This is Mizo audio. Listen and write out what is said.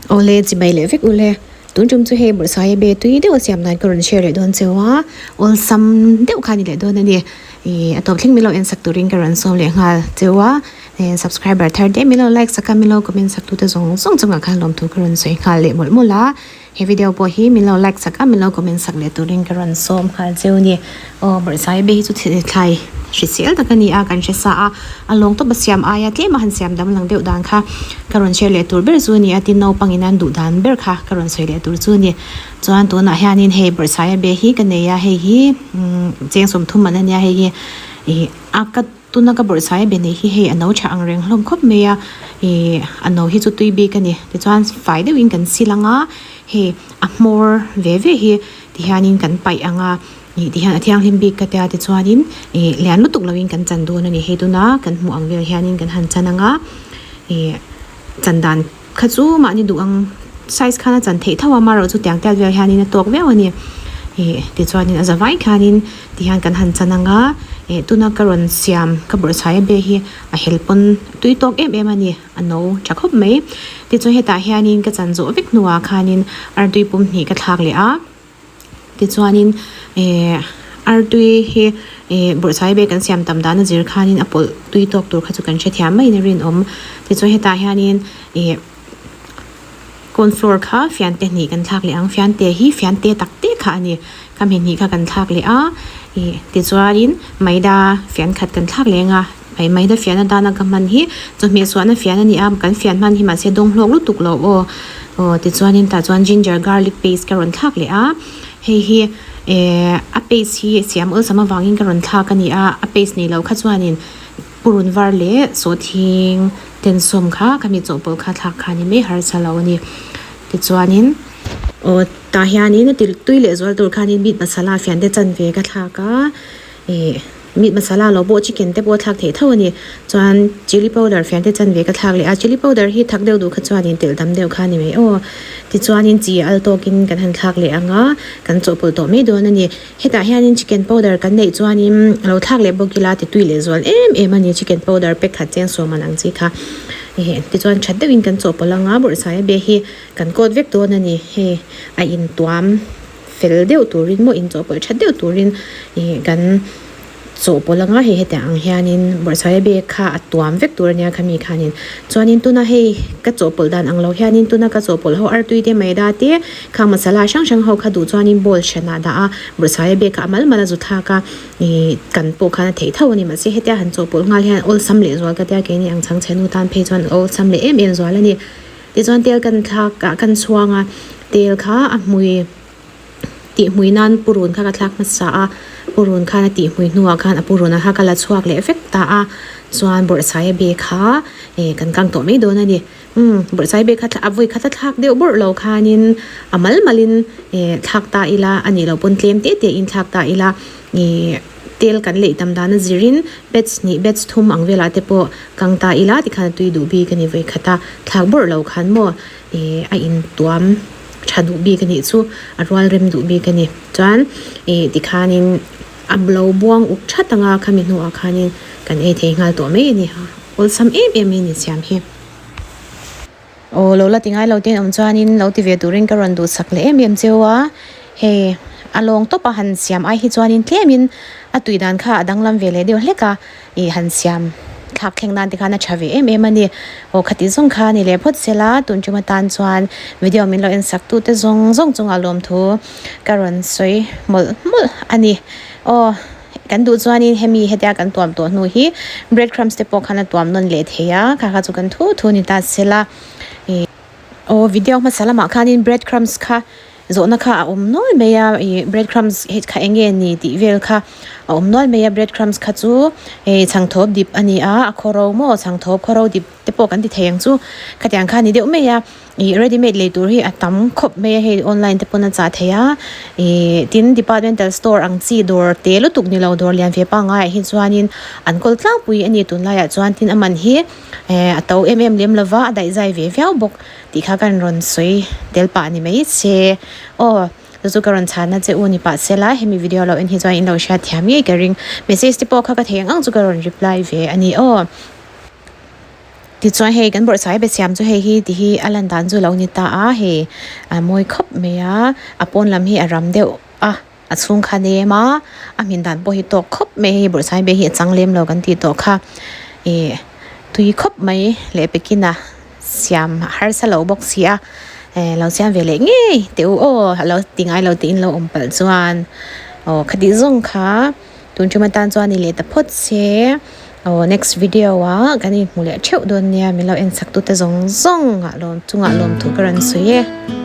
Awle, chibai leh vek ule. Tun tum chu hei Bawrhsai be tui deuh a siam dan ka rawn share leh dawn cheu a, awlsam deuh kha a ni leh dawn a ni. Ih a tawp thleng milo en sak turin ka rawn sawm leh nghal cheu a, subscriber thar te milo like sak a milo comment sak tute zawng zawng chungah khan lawmthu ka rawn sawi nghal leh mawlh mawlh a. He video pawh hi milo like sak a milo comment sak leh turin ka rawn sawm nghal cheu a ni. Aw Bawrhsai be hi chu thlai hrisel tak a ni a, kan hre sa a, a lawng tawp a siam aia tlem a han siam dam lang deuh dan kha ka rawn share leh tur ber chu a ni a, tin naupang in an duh dan ber kha ka rawn sawi leh tur chu a ni. Chuan tunah hianin hei Bawrhsai be hi ka nei a, hei hi cheng 30 man a nia, hei hi ih a ka tuna ka Bawrhsai be nei hi hei a no tha ang reng hlawm khawp mai a, ih a no hi chu tui bik a ni. Tichuan fai deuhin kan sil ang a, hei a hmawr ve ve hi tihianin kan paih ang a. Ih tihian a thianghlim bik ka tia tichuanin ih lian lutuk loin kan chan dawn a ni. Hei tuna kan hmuh ang vel hianin kan han chan ang a, ih chan dan kha chu mahni duh ang size khan a chan theih tho a, amaherawhchu tiang tiat vel hianin a tawk viau a ni. Ih tichuanin a za vai khanin tihian kan han chan ang a, ih tuna ka rawn siam ka bawrhsai a be hi a hel pawn tui tawk em em a ni, a no tha khawp mai. Tichuan hetah hianin ka chan zawh vek hnuah khanin artui pum hnih ka thlak leh a. Tichuanin eh artui hi eh bawrhsai bag kan siam tam dan a zir khanin a pawlh tui tawk tur kha chu kan hrethiam maiin a rinawm. Tichuan hetah hianin eh corn flour kha fian te hnih kan thlak leh ang. Fian te hi fian te tak te kha a ni. Khami hnih kha kan thlak leh a ih tichuanin maida fian khat kan thlak leh ang a. Maida fian atana ka hman hi chawhmeh suahna fian a ni a, kan fian hman hi mahse dawng hlawk lutuk lo aw. Aw tichuanin tah chuan ginger garlic paste ka rawn thlak leh a, hei hi eh a paste hi siam awlsam avangin ka rawn thlak a ni a, a paste nei lo kha chuanin purun var leh sawhthing tensawm kha khami chawhpawlh kha thlak kha a ni mai harsa lo a ni. Tichuanin aw tah hianin a ti tui leh zual tur khanin meat masala fian te chanve ka thlak a eh. Meat masala lo pawh chicken te pawh a thlak theih tho a ni. Chuan chilli powder fian te chanve ka thlak leh a, chilli powder hi thak deuh duh kha chuanin telh dam deuh kha a ni mai aw. Tichuanin chi al tawkin kan han thlak leh ang a, kan chawhpawlh tawh mai dawn a ni. Hetah hianin chicken powder kan neih chuanin lo thlak leh bawk ila ti tui leh zual em em a ni chicken powder pack khat cheng sawm an ang chi kha. Tichuan that deuhin kan chawhpawlh ang a, bawrhsai a be hi kan coat vek dawn a ni. Hei a intuam. Fel deuh turin maw inchawhpawlh that deuh turin ih kan chawhpawlh anga hei hetiang ang hianin bawrhsawia bag kha a tuam vek tur ania khami khanin chuanin tuna hei ka chawhpawlh dan ang lo hianin tuna ka chawhpawlh ho artui te maida te khang masala hrang hrang ho kha duh chuanin bowl hranah dah a bawrhsawia bag kha a mal mal a zu thlak a ih kan pawh khan a theih tho ani mahse hetia han chawhpawlh nghal hian awlsam leh zual ka tia keini ang chhangchhe nu tan phei chuan awlsam leh em em zual ani. Tichuan tel kan thlak ah kan chhuang a, tel kha a hmui tih hmui nan purun kha ka thlak hmasa a, purun khan a tih hmui hnuah khan a purun ah kha ka la chhuak leh vek ta a, chuan bawrhsai a be kha eh kan kang tawh mai dawn a ni. Umm bawrhsai be kha a vawi khat a thlak deuh bawrh lo khanin a mal malin eh thlak ta ila a nih loh pawn tlem te te in thlak ta ila ih. Tel kan lei tam dan a zirin batch hnih batch thum ang velah te pawh kang ta ila tikhan a tui duh bik a ni vawi khat a, thlak bawrh lo khan maw ih a intuam tha duh bik a nih chu a rual rem duh bik a ni. Chuan ih tikhanin a lo buang uk that anga khami hnuah khanin kan ei thei nghal tawh mai a ni, awlsam em em mai a ni siam hi. Aw lo la ti ngai lo ten awm chuanin lo ti ve turin ka rawn duhsak leh em em cheu a, hei a lawng tawp a han siam ai hi chuanin tlemin a tui dan kha a danglam ve leh deuh hlek a, ih han siam thlak thleng nan te khan a tha ve em em a ni. Aw khati zawng kha ni leh phawt sela tun tum atan chuan video min lo en sak tute zawng zawng chungah lawmthu ka rawn sawi mawlh mawlh a ni. Aw. Kan duh chuanin hemi hetia kan tuam tawh hnu hi bread crumbs te pawh khan a tuam nawn leh thei a, kha kha chu kan thu thu ni ta sela. Ih aw video hmasa lamah khanin bread crumbs kha zawhna kha a awm nual mai a, ih bread crumbs hi kha eng nge ni tih vel kha a awm nual mai a, bread crumbs kha chu hei chhangthawp dip a ni a, a khawro maw chhangthawp khawro dip te pawh kan ti thei ang chu khatiang kha a ni deuh mai a. Ih ready made lei tur hi a tam khawp mai a hei online te pawn a chah thei a ih tin departmental store ang chi dawr te lutuk ni lo dawr lian ve pangngai ah hi chuanin an kawl tlangpui a ni tunlaiah chuan tin a man hi eh a to em em lem lova a daih zai ve viau bawk tih kha kan rawn sawi tel pah a ni mai che aw chu chu ka rawn chhana che u ni pah sela hemi video lo en hi chuan in lo hriat thiam ngei ka ring message te pawh kha ka thei ang ang chu ka rawn reply ve a ni aw. Tichuan hei kan bawrhsai be siam chu hei hi ti hi a lan dan chu lo ni ta a, hei a mawi khawp mai a, a pawn lam hi a ram deuh a, a chhung kha nem a, a hmin dan pawh hi tawk khawp mai a, hei bawrhsai be hi a chang lem lo kan tih tawh kha ih tui khawp mai leh pekin a siam harsa lo bawk si a, eh lo siam ve leh ngei teh u aw a lo ti ngai lo tih in lo awm palh chuan aw khati zawng kha. Tun ṭum atan chuan i leh ta phawt se. Aw next video ah kan inhmu leh theuh dawn nia min lo en chak tute zawng zawng ah lawm chungah lawmthu ka rawn sawi e.